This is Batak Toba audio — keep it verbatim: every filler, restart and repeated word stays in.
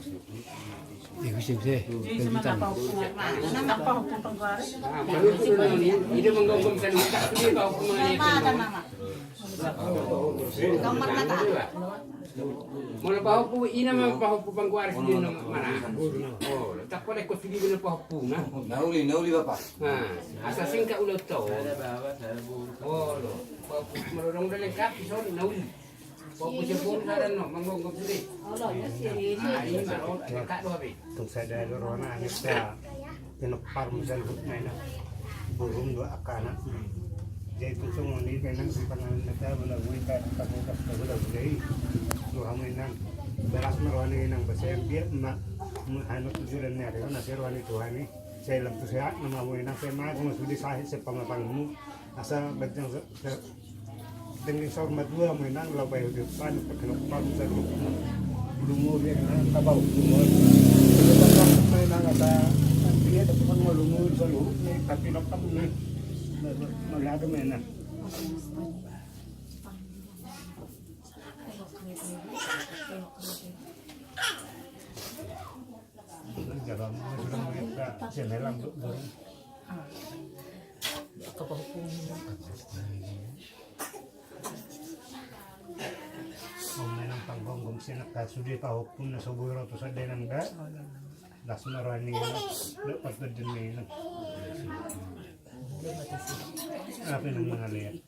Eh, bisa, bisa. Jadi, sama apa hukum? Nah, kenapa hukum penggaris? Ini menggomgom kan, tak sudah apa hukum mengenai. Molo pahompu, ina ma pahompu pangguaris di na mana. Oh, tak pole ko sigi na pahompu na. Nauli, nauli bapa. Nah, asa singkat ulo to. Oh, lo. Pahompu molo dong udah lengkap, so nauli. Pahompu sepuluh saran no, manggomgom sude. Ah, ini maro, dekat do habis. Tung sada do rohana anak sa. Pinompar ma saluhutna inang, boru do angka anak. Jadi tung songon i pe inang, sipanganon na ta, molo boi ta, ta bokas ta, hula-hula i. Tu hamu inang, beras ma rohani inang, basa yang biar ma, ma hanu tujuran ni ari, na sai rohani Tuhan i. Sai lam tu sehat nama hamu inang, sai mago ma sude sahe, sai pamatangmu. Asa bajang sa-, sa-, dengke saur matua ma inang, laho bahen hudep pan, pakinok pan, sa-, lumobi inang, kabau, lumobi. Inang, asa, dia dapat kan lumobi, saluhut, tapi nokap, nah. Mauliate ma inang. Jala, sudah melihat, siapa yang lambat, baru. Manang panggonggong sian angka sude pahompu na so boi ro tu sada inang da. Las ma roha ni inang, dapat badan ni inang. Apa yang mangalean?